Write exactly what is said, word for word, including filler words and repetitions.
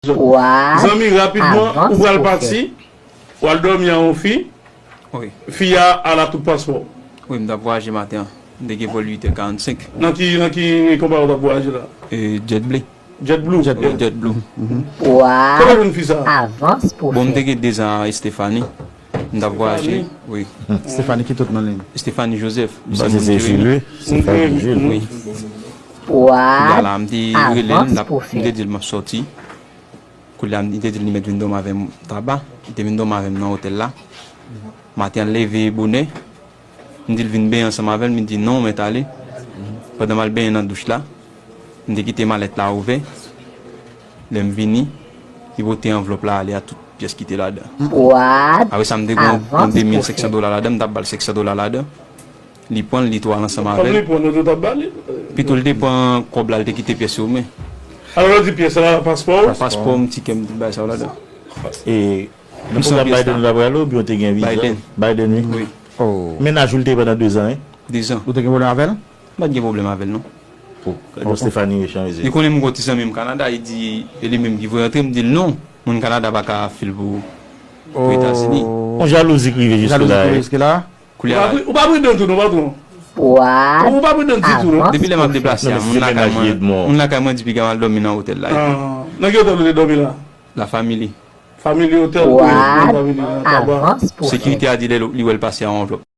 Zanmi, rapidman, ou pral pati, w al dòmi a yon fi, fi a al ak tout paspò. Wi, m t ap vwayaje maten an. M te gen vòl uit è karannsenk. Nan ki, nan ki konpayi w t ap vwayaje la? E, JetBlue. JetBlue. JetBlue. JetBlue. Kòman w jwenn fi sa a? Bon, m te gen dezan a Estefani. M t ap vwayaje, wi. Estefani ki tout non li? Estefani Joseph. Li se moun Jeremi. Estefani Joseph. Wi. Kounye a la, m te rele l, m t ap, m te di l m ap sòti. Kounye a, li te di l li mèt vin dòmi avè m Taba. Li te vin dòmi avè m nan otèl la. Maten an, l leve bonè. M di l vin benyen ansanm avè l, li di non, m mèt ale. Pandan m al benyen nan douch la, m te kite malèt la ouvè. Lè m vini, li pote anvlòp la ale a tout pyès ki te ladan. Apre sa, m te gen yon de mil senk san dola ladan, m t ap ba l senk san dola ladan. Li pran l, li tou al ansanm avè l. Pito l te pran kòb la, l te kite pyès yo men. Alò, lè w di pyès la, paspò w? Paspò m, tikè m, tout bagay sa yo ladan. E, nan pwogram Biden ou t ap prale oubyen w te gen viza? Biden. Biden, wi. Wi. Mennaj ou l te ye pandan dezan, wi? Dezan. Ou te gen pwoblèm avè l? M pa t gen pwoblèm avè l, non. Gade yon Stephanie mechan, mesye. Li konnen m gon ti zanmi m Kanada, li di, e li menm ki voye antre, m di l non, moun Kanada pa ka fil pou, pou Etazini. Yon jalouzi k rive jiske la, wi. Kounye a la. Ou pa pri-, ou pa pridan tou, non, patwon? Ou pa pridan ditou, non? Depi lè m ap deplase a, moun lakay mwen, moun lakay mwen di piga m al dòmi nan otèl la. Nan ki otèl ou te dòmi la? La Family. Family Hotel, wi, nan Family, nan Taba. Sekirite a di lè li wè l pase a yon anvlòp.